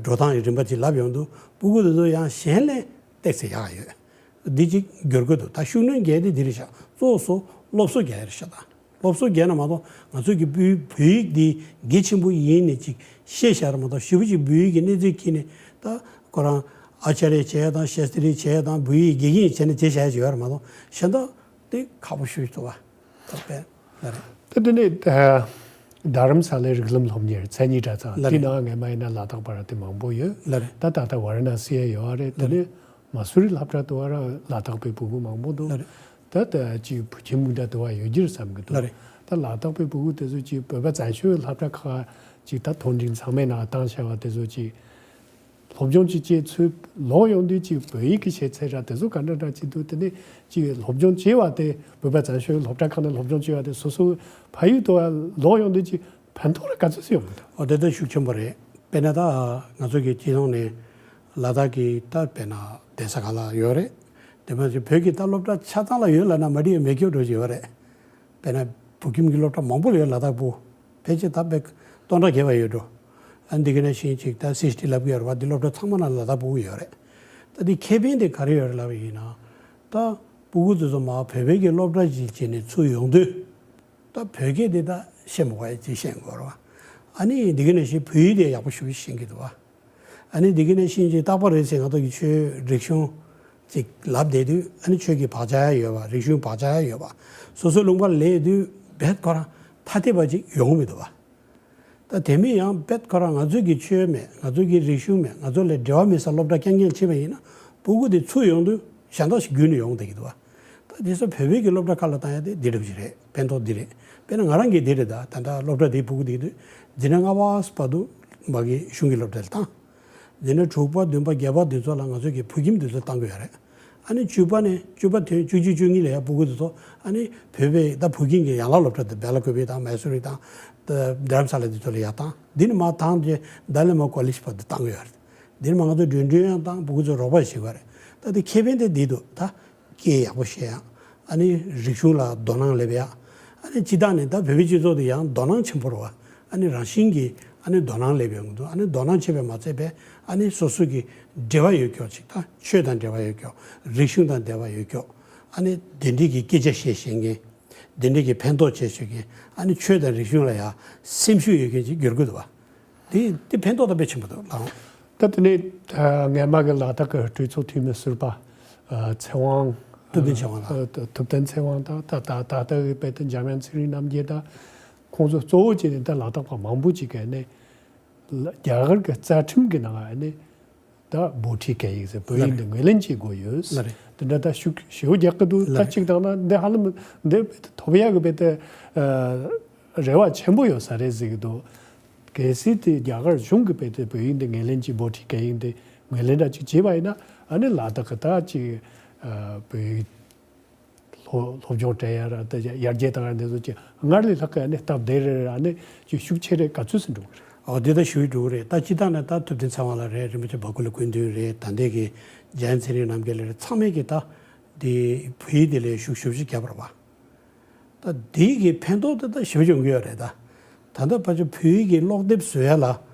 འགྲོ་སྟངས་ཀྱི་རིམ་པ་ཅིག་ལབ་ཡོང་དུས་སྤུ་གུ་དེ་ཚོ་ཡང་གཞན་ལས་ཏོག་ཙམ་ཡག་ཡོད། འདི་གཅིག་འགྱུར་དགོས་འདུག་ད་ཤུགས་སྣོན་རྒྱག་དེ་འདི་རེད་ཤག་གཙོ་བོ་སློབ་གསོ་རྒྱག་ཡ་རེད་ཤག་ད་སློབ་གསོ་རྒྱག་ན་མ་གཏོགས་ང་ཚོ་གི་བོད་བོད་ཡིག་འདི་གལ་ཆེན་པོ་ཡིན་ནས་ཅིག་བཤད་བཞག་ར་མ་གཏོགས་ཞེ་པོ་ཅིག་བོད་ཡིག་གི་གནས་ཚུལ་འཁྱེར་ནས་ད་ཁོ་རང་ཨ་ཅཱརྱ་བྱས་ཡ་དང་ཤཱསྟྲི་བྱས་ཡ་དང་བོད་ཡིག་དགེ་རྒན་བྱས་ནས་བྱས་བཞག་ཡ་ཅིག་ཡོད་ར་མ་གཏོགས་གཞན་དག་དེ་ཁག་པོ་ཞེ་པོ་ཅིག་འདུག་བ། ད་དཔེ་ལ་རེད། ད་དེ་ནས་ཨ་རྡ་རམ་ས་ལའི་རིགས་ལམ་སློབ་གཉེར་མཚན་ཉིད་གྲྭ་ཚང་ལ་དེའི་རེད། ནང་སྔས་མ་ཡིན་ན་ལ་དྭགས་པ་ར་དེ་མང་པོ་ཡོད། ལ་རེད། ད་ད་ལྟ་ཝཱ་ར་ཎ་སི་ཡ་ཡོད་རེད། དེ་ལ་ནས་རེད། མ་སུ་རི་སློབ་གྲྭ་དུ་བ་ར་ལ་དྭགས་པའི་སྤུ་གུ་མང་པོ་འདུག་ལ་རེད། ད་ད་ཅིག་བུ་ཆེན་མུ་འདྲ་དུ་བ་ཡོད་རྒྱུ་རེད་བསམ་གི་འདུག་ལ་རེད། ད་ལ་དྭགས་པའི་སྤུ་གུ་དེ་ཚོ་ཅིག་བོད་པ་བཙན་བྱོལ་སློབ་གྲྭ་ཁག་ཅིག་ད་མཐོ་འབྲིང་ཚང་མའི་ནང་བཏང་བྱ་བ་དེ་ཚོ་ཅིག་སློབ་སྦྱོང་ཅིག་བྱས་ཚུལ་ལོག་ཡོང་དུས་ཅིག་བོད་ཡིག་གི་ཤེས་ཚད་ར་དེ་ཚོ་ག་འདྲ་འདྲ་ཅིག་འདུག་དེ་ནས་ཅིག་སློབ་སྦྱོང་བྱས་པ་དེ་བོད་པ་བཙན་བྱོལ་སློབ་གྲྭ་ཁག་ནས་སློབ་སྦྱོང་བྱས་པ་དེ་སོ་སོའི་ཕ་ཡུལ་དུ་ལོག་ཡོང་དུས་ཅིག་ཕན་ཐོགས་ར་ག་ཚོད་ཅིག་ཡོང་གི་འདུག་ཨོ་དེ་ལྟར་ཤུགས་ཆེན་པོ་རེད། དཔེར་ན་ད་ང་ཚོ་གི་སྤྱི་ཡོངས་ནས་ལ་དྭགས་ཀྱི་ད་དཔེར་ན་ གདན་ས་གང་ལ་ཡོད་རེད། དེ་མ་ཟད་བོད་ཀྱི་ད་སློབ་གྲྭ་ཆ་ཚང་ལ་ཡོད་ལབ་ན་མ་འགྲིག་ཡ་མེད་སྐྱོ་འགྲོ་བཞིན་ཡོད་རེད། དཔེར་ན་བོད་ཁྱིམ་གྱི་སློབ་གྲྭ་མང་པོ་ལ་ཡོད། ལ་དྭགས་པོ་ཕལ་ཆེར་ད་དཔེ་སྟོང་ཕྲག་བརྒལ་བ་ཡོད་འགྲོ། ཨ་འདི་ག་ནང་བཞིན་ཅིག་ད་སི་ཨེཆ་ཌི་ལབ་ཀྱི་ཡོད་རེད་བ། འདི་སློབ་གྲྭ་ཚང་མ་ནང་ལ་ལ་དྭགས་ཕྲུ་གུ་ཡོད་རེད། ད་འདི་ཁེ་ཕན་དེ་ག་རེ་ཡོད་རེད་ལབ་པ་ཡིན་ན། ད་ཕྲུ་གུ་དེ་ཚོ་མར་བོད་པའི་གི་སློབ་གྲྭ་ཅིག་བྱས་ནས་ཚུར་ཡོང་དུས། ད་བོད་སྐད་དེ་ད་ཤེས་མ་དགོས་ཡ་ཅིག་ཤེས་དགོས་རེད་བ། ཨ་ནི་འདི་ག་ནང་བཞིན་བོད་ཡིག་དེ་ཡག་པོ་ཞེ་པོ་ཤེས་ཀྱི་འདུག་བ། ཨ་ནི་འདི་ག་ནང་བཞིན་ཅིག་རྟག་པར་རེད་ཟེར་ང་ཚོ་གི་ཆོས་རིག་གཞུང་ཅིག་ལབ་བསྡད་དུས། ཨ་ནི་ཆོས་ཀྱི་བག་ཆགས་ཡ་ཡོད་པ། རིག་གཞུང་བག་ཆགས་ཡ་ཡོད་པ། སོ་སོའི་ལུང་པར་སླེབས་དུས་རྦད་ཁོ་རང་ཐ་དད་པ་ཅིག་ཡོང་མི་འདུག་བ། ད་དེ་མིན་ཡང་རྦད་ཁོ་རང་ང་ཚོའི་གི་ཆོས་མེད། ང་ཚོའི་གི་རིག་གཞུང་མེད། ང་ཚོ་ལ་འབྲེལ་བ་མེད་སར་སློབ་གྲྭ་རྐྱང་རྐྱང་ཕྱིན་པ་ཡིན་ན། ཕྲུ་གུ་དེ་ཚུར་ཡོང་དུས་གཞན་དག་ཞིག་བརྒྱུད་ནས་ཡོང་བསྡད་ཀྱི་འདུག་བ། ད་དེ་ཚོ་བོད་པའི་གི་སློབ་གྲྭ་ཁག་ལ་བཏང་ཡ་དེ་འདི་འདྲ་ཞིག་རེད། ཕན་ཐོགས་འདི་རེད། དཔེར་ན་ང་རང་གིས་འདི་རེད། ད་ད་ལྟ་སློབ་གྲྭ་དེའི་ཕྲུ་གུ་དེ་འདུག་འཛིན་གྲྭ་ལྔ་པ་བར་དུ་མ་གི་གཞུང་གི་སློབ་གྲྭ་ལ་བཏང་། འཛིན་གྲྭ་དྲུག་པ་བདུན་པ་བརྒྱད་པ་དེ་ཚོ་ལ་ང་ཚོ་གི་བོད་ཁྱིམ་དེ་ཚོ་བཏང་གི་ཡོད་རེད། ཨ་ནི་བཅུ་པ་ནས་བཅུ་པ་ཐོན་བཅུ་གཅིག་བཅུ་གཉིས་ལ་ཡ་ཕྲུ་གུ་དེ་ཚོ་ཨ་ནི་བོད་པའི་ད་བོད་ཁྱིམ་གྱི་ཡན་ལག་སློབ་གྲྭ་དེ་བེ་ལ་ཀུ་པེ་དང་མའི་སུ་རི་དང་ད་རྡ་རམ་ས་ལ་དེ་ཚོ་ལ་ཡ་བཏང་། འདི་ནས་མར་བཏང་རྗེས་ཏཱ་ལའི་ལ་མ་ཀོ་ལེཇ་བར་དུ་བཏང་གི་ཡོད་རེད། འདི་ནས་མར་ང་ཚོ་འགྲོ་གྲོན་ཡང་བཏང་། ཕྲུ་གུ་ཚོ་རོགས་པ་བྱེད་དགོས་རེད། ད་དེ་ཁེ་ཕན་དེ་འདི་འདུག་ད། སྐད་ཡག་པོ་བཤད་ཡག་ཨ་ནི་རིག་གཞུང་ལ་དོ་སྣང་སླེབས་ཡག་ཨ་ནི་སྤྱིར་བཏང་ནས་ད་བོད་པའི་སྤྱི་ཚོགས་དེ་ཡང་དོ་སྣང་ཆེན་པོ་རེད་བ། ཨ་ནི་རང་བཞིན་གྱིས་ཨ་ནི་དོ་སྣང་སླེབས་ཡོང་གི་འདུག་ཨ་ནི་དོ་སྣང་བྱས་པས་མ་ཚད་པས་ཨ་ནི་སོ་སོ་གི་འབྲེལ་བ་ཡོད་ཀྱོག་ཅིག་ད་ཆོས་དང་འབྲེལ་བ་ཡོད་ཀྱོག་རིག་གཞུང་དང་འབྲེལ་བ་ཡོད་ཀྱོག་ཨ་ནི་དེ་འདྲའི་གི་སྐད་ཆ་བཤད་ཤེས་མཁན། དེ་འདྲའི་གི་ཕན་ཐོགས་བྱེད་ཤེས་མཁན། ཨ་ནི་ཆོས་དང་རིག་གཞུང་ལ་ཡང་སེམས་ཤུགས་ཡོད་མཁན་ཅིག་འགྱུར་དགོས་འདུག་བ། དེ་དེ་ཕན་ཐོགས་ད་དཔེ་ཆེན་པོ་འདུག་ལགས། ད་དེ་ནས་ཨ་སྔས་མ་གི་ལ་དྭགས་ཀྱི་གྲོས་ཚོགས་འཐུས་མི་ཟུར་པ་ཨ་ཚེ་དབང་། ཐུབ་བསྟན་ཚེ་དབང་ལགས། ཨ་ཐུབ་བསྟན་ཚེ་དབང་དང་ད་ད་ད་ལྟ་གི་དཔེ་དེ་འཇམ་དབྱངས་ཚེ་རིང་རྣམ་རྒྱལ་དང་ཁོང་ཚོ་གཙོ་བོ་བྱས་ནས་ད་ལ་དྭགས་པ་མང་པོ་ཅིག་གིས་ནི་རྒྱ་གར་གྱི་རྩ་ཁྲིམས་ཀྱི་ནང་ནས་ད་བྷོ་ཊི་སྐད་ཡིག་ཟེར་བོད་ཡིག་འདི་ངོས་ལེན་བྱེད་དགོས་ཡོད། ལགས་རེད། དེ་འདྲ་ད་ཤུགས་ཞེ་པོ་རྒྱག་གི་འདུག་ལགས་ད་རེད། གཅིག་དང་ན་འདི་ཧ་ལམ་འདི་ཐོབ་ཡག་གི་དཔེ་དེ་ཨ་རེ་བ་ཆེན་པོ་ཡོད་ས་རེད་ཟེར་གྱི་འདུག་གལ་སྲིད་དེ་རྒྱ་གར་གཞུང་གིས་དཔེ་དེ་བོད་ཡིག་འདི་ངོས་ལེན་གྱིས་བྷོ་ཊི་སྐད་ཡིག་འདི་ངོས་ལེན་འདྲ་ཅིག་བྱས་པ་ཡིན་ན། ཨ་ནི་ལ་དྭགས་ཀྱི་ད་ཅིག་ཨ་བོད་ཡིག་སློབ་སློབ་སྦྱོང་སྤྲད་ཡ་ར་ད་ཡར་རྒྱས་བཏང་ཡ་འདི་ཚོ་ཅིག་སྔར་ལས་ལྷག་གི་ཨ་ནི་སྟབས་བདེ་རེད། ཨ་ནི་ཅིག་ཤུགས་ཆེ་རེད། ག་ཚོད་ཙམ་འགྲོ་གི་རེད། ཨོ་དེ་ད་ཞུ་ཡི་འགྲོ་གི་རེད། ད་སྤྱིར་བཏང་ནས་ད་ཐུབ་བསྟན་ཚེ་དབང་ལགས་རེད། རིན་པོ་ཆེ་འབར་ཁུག་ལ་སྐུ་མདུན་རེད། ད་ལྟའི་གི་འཇམ་དབྱངས་ཚེ་རིང་རྣམ་རྒྱལ་ལགས་རེད། ཚང་མས་གི་ད་དེ་བོད་ཡིག་དེ་ལ་ཤུགས་ཞེ་པོ་ཅིག་བརྒྱབ་པ་རེད་བ། ད་དེའི་གི་ཕན་ཐོགས་དེ་ད་ཞེ་པོ་ཅིག་ཡོང་གི་ཡོད་རེད། ད་ད་ལྟ་ཕལ་ཆེར་བོད་ཡིག་གི་ཀློག་དེབ་བཟོ་ཡ་ལ་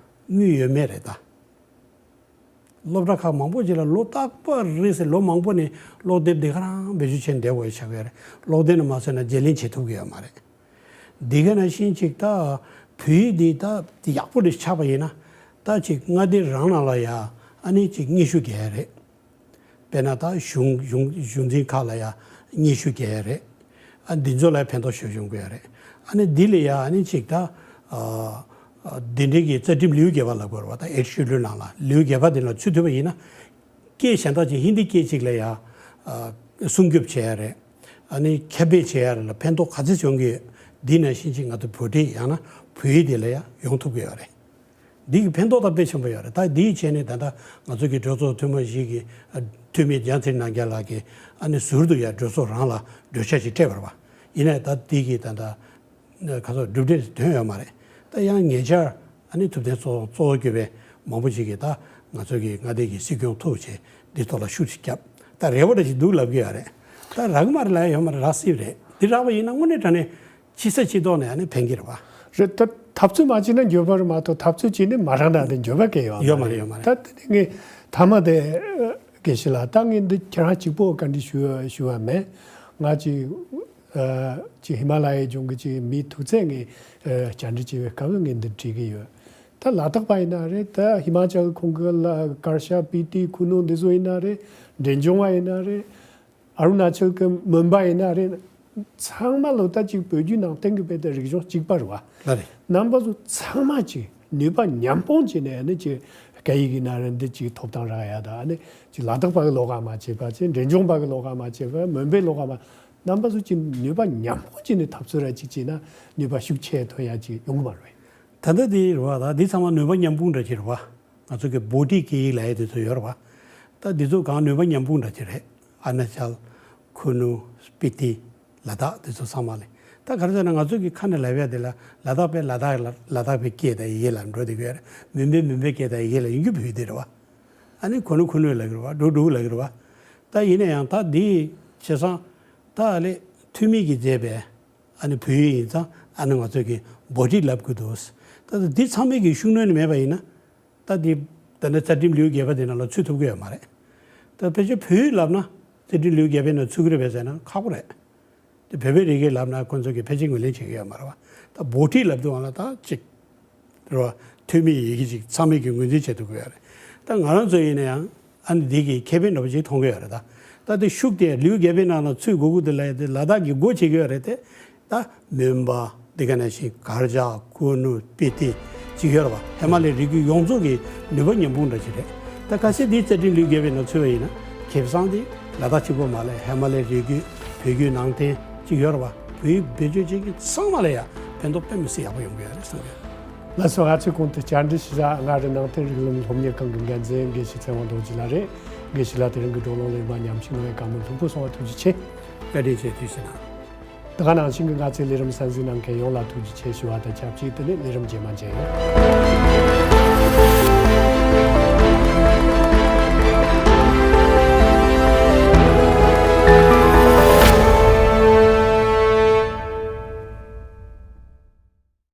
དངུལ་ཡོད་མེད་རེད་ད། སློབ་གྲྭ་ཁག་མང་པོ་ཅིག་ལ་ལོ་རྟག་པར་རེད་ཟེར་ལོ་མང་པོ་ནས་ཀློག་དེབ་དེ་ག་རང་བེད་སྤྱོད་བྱས་བསྡད་དགོས་ཆགས་ཀྱི་ཡོད་རེད། ཀློག་དེབ་ནས་མ་བཟོས་ན་བརྗེ་ལེན་བྱེད་ཐུབ་ཀྱི་ཡོད་མ་རེད། འདི་ག་ནང་བཞིན་ཅིག་ད་བོད་ཡིག་འདི་ད་ཡག་པོ་རེ་ཆགས་པ་ཡིན་ན། ད་ཅིག་མངའ་སྡེ་རང་ནང་ལ་ཡ་ཨ་ནི་ཅིག་སྙན་ཞུ་རྒྱག་ཡ་རེད། དཔེར་ན་ད་གཞུང་གཞུང་གཞུང་འཛིན་ཁག་ལ་ཡ་སྙན་ཞུ་རྒྱག་ཡ་རེད། ཨ་འདི་ཚོ་ལ་ཕན་ཐོགས་ཞེ་པོ་ཡོང་གི་ཡོད་རེད། ཨ་ནི་འདི་ལ་ཡ་ཨ་ནི་ཅིག་ད་ཨ་ཨ་འདི་འདྲའི་གི་རྩ་ཁྲིམས་ལེའུ་བརྒྱད་པ་ལབ་དགོས་རེད་བ། ད་ཨེཊ་ཤེ་ཌུལ་ནང་ལ་ལེའུ་བརྒྱད་པ་འདི་ལ་ཚུད་ཐུབ་པ་ཡིན་ན། སྐད་གཞན་དག་ཅིག་ཧིན་དི་སྐད་ཅིག་ལ་ཡ་ཨ་སྲུང་སྐྱོབ་བྱེད་ཡ་རེད། ཨ་ནི་ཁྱབ་སྤེལ་བྱེད་ཡ་རེད་ལ་ཕན་ཐོགས་ག་ཚོད་ཡོང་གི་ཡོད། འདི་ནང་བཞིན་ཅིག་ང་ཚོ་བོད་འབྲེལ་ཡང་ན་བོད་ཡིག་དེ་ལ་ཡ་ཡོང་ཐུབ་ཀྱི་ཡོད་རེད། འདི་གི་ཕན་ཐོགས་ད་དཔེ་ཆེན་པོ་ཡོད་རེད། ད་འདིའི་ཆེད་ནས་ད་ལྟ་ང་ཚོ་གི་གྲོས་ཚོགས་འཐུས་མི་བཞི་གི་ཨ་འཐུས་མི་འཇམ་དབྱངས་ཚེ་རིང་རྣམ་རྒྱལ་ལགས་ཀྱིས་ཨ་ནི་ཟུར་དུ་ཡ་གྲོས་ཚོགས་རང་ལ་གྲོས་འཆར་ཞིག་སྤྲད་པ་རེད་བ། ཡིན་ནའི་ད་འདི་གི་ད་ལྟ་ཁ་སོགས་གྲུབ་འབྲས་ཐོན་ཡོད་མ་རེད། ད་ཡང་ཉེ་ཆར་ཨ་ནི་ཐུབ་བསྟན་ཚོགས་གཙོ་བོ་གྱུར་པའི་མང་པོ་ཞིག་གིས་ད་ང་ཚོ་གི་མངའ་སྡེ་གི་སྲིད་སྐྱོང་ཐུག་བྱས་འདི་ཐོག་ལ་ཤུགས་ཤིག་བརྒྱབ། ད་རེ་བ་འདྲ་ཞིག་འདུག་ལབ་ཀྱི་ཡོད་རེད། ད་རག་གི་མ་རེད་ལབ་ཡ་ཡོད་མ་རེད། རག་སྲིད་རེད། འདི་རག་པ་ཡིན་ན་དངོས་གནས་དྲང་གནས་ཕྱི་ས་ཕྱི་ཐོག་ནས་ཨ་ནི་ཕན་གྱི་རེད་བ། རེད། ད་འཐབ་རྩོད་མ་བྱས་ན་འགྱོད་པ་རེད་མ་གཏོགས་འཐབ་རྩོད་བྱས་ནས་མ་རག་ན་དེ་འགྱོད་པ་གང་ཡང་ཡོད་མ་རེད། ཡོད་མ་རེད། ད་དེ་ནས་ངས་མཐའ་མ་དེ་དགེ་བཤེས་ལགས། ད་ངས་འདི་ཁྱེད་རང་གཅིག་པོ་བཀའ་འདྲི་ཞུ་ཞུ་བ་མེད། ང་ཅིག་ཨ་ཅིག་ཧི་མ་ལ་ཡའི་ལྗོངས་ཀྱི་ཅིག་མི་ཐུག་ཚད་ངས་ཨ་བཅར་འདྲི་བྱེད་པའི་སྐབས་ངས་འདི་འདྲི་གི་ཡོད། ད་ལ་དྭགས་པ་ཡིན་ན་རེད། ད་ཧི་མ་ཅལ་ཁོང་གི་ལ་ཀར་ཤ་སྤི་ཏི་ཁུ་ནུ་འདི་ཚོ་ཡིན་ན་རེད། འབྲས་ལྗོངས་པ་ཡིན་ན་རེད། ཨ་རུ་ན་ཅལ་གྱི་མོན་པ་ཡིན་ན་རེད། ཚང་མ་ལོ་ལྟར་གཅིག་བོད་བརྒྱུད་ནང་བསྟན་གྱི་དཔེ་དེ་རིག་གཞུང་གཅིག་པ་རེད་བ། ལགས་རེད། རྣམ་པ་ཚོ་ཚང་མ་གཅིག་ནུས་པ་མཉམ་སྤུངས་བྱས་ནས་ཨ་ནི་གཅིག་སྐད་ཡིག་ཡིན་ན་རེད། འདི་གཅིག་ཐོབ་ཐང་རག་ཡ་དང་། ཨ་ནི་གཅིག་ལ་དྭགས་པ་གི་ལོགས་ཀ་མ་བྱས་པ་བྱས། འབྲས་ལྗོངས་པ་གི་ལོགས་ཀ་མ་བྱས་པ། མོན་པའི་ལོགས་ཀ་མ། རྣམ་པ་ཚོ་གཅིག་ནུས་པ་མཉམ་སྤུངས་བྱས་ནས་འཐབ་རྩོད་ར་གཅིག་བྱས་ན་ནུས་པ་ཤུགས་ཆེ་ཐོན་ཡ་གཅིག་ཡོང་གི་མ་རེད། ད་ལྟ་འདི་རེད་བ། ད་འདི་ཚང་མ་ནུས་པ་མཉམ་སྤུངས་འདྲ་ཅིག་རེད་བ། ང་ཚོ་གི་བྷོ་ཊི་སྐད་ཡིག་ལབ་ཡ་དེ་ཚོ་ཡོད་རེད་བ། ད་འདི་ཚོ་གང་ནུས་པ་མཉམ་སྤུངས་འདྲ་ཅིག་རེད། ཨ་རུ་ན་ཅལ། ཁུ་ནུ། སྤི་ཏི། ལ་དྭགས་དེ་ཚོ་ཚང་མ་ལས། ད་ག་རེ་ཟེར་ན་ང་ཚོ་གི་ཁ་ནས་ལབ་ཡ་དེ་ལ་ལ་དྭགས་པས་ལ་དྭགས་ལ་ལ་དྭགས་པའི་སྐད་དང་ཡི་གེ་ལ་འགྲོ་བསྡད་ཀྱི་ཡོད་རེད། མོན་པས་མོན་པའི་སྐད་དང་ཡི་གེ་ལ་ཡོང་རྒྱུ་བོད་ཡིག་དེ་རེད་བ། ཨ་ནི་གོ་ནོ་གོ་ནོ་ལབ་ཀྱི་རེད་བ། འགྲོ་འགྲོ་ལབ་ཀྱི་རེད་བ། ད་ཡིན་ན་ཡང་ད་འདི་བྱས་ཙང་ད་ཨ་ལེ་ཐོན་མི་གིས་མཛད་པའི་ཨ་ནི་བོད་ཡིག་ཡིན་ཙང་ཨ་ནི་ང་ཚོ་གི་བྷོ་ཊི་ལབ་དགོས་འདུག་ད་ལྟ་འདི་ཚང་མས་ཀྱི་ཤུགས་སྣོན་མེད་པ་ཡིན་ན། ད་འདི་ད་ནི་རྩ་ཁྲིམས་ལེའུ་བརྒྱད་པ་འདི་ནང་ལ་ཚུད་ཐུབ་ཀྱི་ཡོད་མ་རེད། ད་ཕལ་ཆེར་བོད་ཡིག་ལབ་ན་རྩ་ཁྲིམས་ལེའུ་བརྒྱད་པའི་ནང་ཚུད་ཀྱི་རེད་པས་ཟེར་ན་ཁག་པོ་རེད། དེ་བོད་པའི་རིག་གནས་ལབ་ན་ཁོ་ཚོ་གིས་ཕལ་ཆེར་ངོས་ལེན་བྱེད་ཀྱི་ཡོད་མ་རེད་བ། ད་བྷོ་ཊི་ལབ་དུས་སྒང་ལ་ད་ཅིག་རེད་བ། ཐོན་མིའི་ཡི་གེ་ཅིག་ཚང་མས་ཀྱི་ངོས་འཛིན་བྱེད་ཐུབ་ཀྱི་ཡོད་རེད། ད་ང་རང་ཚོ་ཡིན་ན་ཡང་ཨ་ནི་འདི་གི་ཁེ་ཕན་འདྲ་པོ་ཅིག་མཐོང་གི་ཡོད་རེད་ད། ད་དེ་ཤུགས་དེ་ལེའུ་བརྒྱད་པའི་ནང་ལ་ཚུད་དགོས་ཀྱི་འདུག་ལབ་ཡ་དེ་ལ་དྭགས་ཀྱིས་སྒོ་ཕྱེ་གི་ཡོད་རེད་དེ། ད་མོན་པ་འདི་ག་ནང་བཞིན་གར་ཇག་ཀུ་ནུ་སྤི་ཏི་ཅིག་ཡོད་རེད་བ། ཧི་མ་ལའི་རི་རྒྱུད་ཡོངས་རྫོགས་ཀྱི་ནུས་པ་མཉམ་སྤུངས་འདྲ་ཅིག་རེད། ད་གལ་སྲིད་འདི་རྩ་ཁྲིམས་ལེའུ་བརྒྱད་པའི་ནང་ཚུད་པ་ཡིན་ན་ཁེ་བཟང་དེ་ལ་དྭགས་གཅིག་པོ་མ་ལས་ཧི་མ་ལའི་རི་རྒྱུད་བོད་བརྒྱུད་ནང་བསྟན་ཅིག་ཡོད་རེད་བ། བོད་ཡིག་བེད་སྤྱོད་བྱེད་མཁན་ཚང་མ་ལ་ཡ་ཕན་ཐོགས་དཔེ་མི་སྲིད་ཡག་པོ་ཡོང་གི་ཡོད་རེད་བསམ་གི། ལགས་སོ། ང་ཚོའི་གོང་དུ་བཅར་འདྲི་ཞུ་ས་མངའ་རིས་ནང་བསྟན་རིག་ལམ་སློབ་གཉེར་ཁང་གི་འགན་འཛིན་དགེ་བཤེས་ཚེ་དབང་རྡོ་རྗེ་ལགས་རེད། དགེ་བཤེས་ལགས་དེ་རིང་གི་བགྲོ་གླེང་ལ་མཉམ་ཞུགས་གནང་བའི་བཀའ་མོལ་ལྷུག་པོ་གསུང་བ་ཐུགས་རྗེ་ཆེ། བཀའ་དྲིན་ཆེ། ཐུགས་རྗེ་གནང་། ད་ག་ནང་བཞིན་གྱི་ང་ཚོའི་ལས་རིམ་གསན་གཟིགས་གནང་མཁན་ཡོངས་ལ་ཐུགས་རྗེ་ཆེ་ཞུ་བ་དང་ཆབས་ཅིག་དེ་ནས་ལས་རིམ་རྗེས་མ་མཇལ་ཡོང་།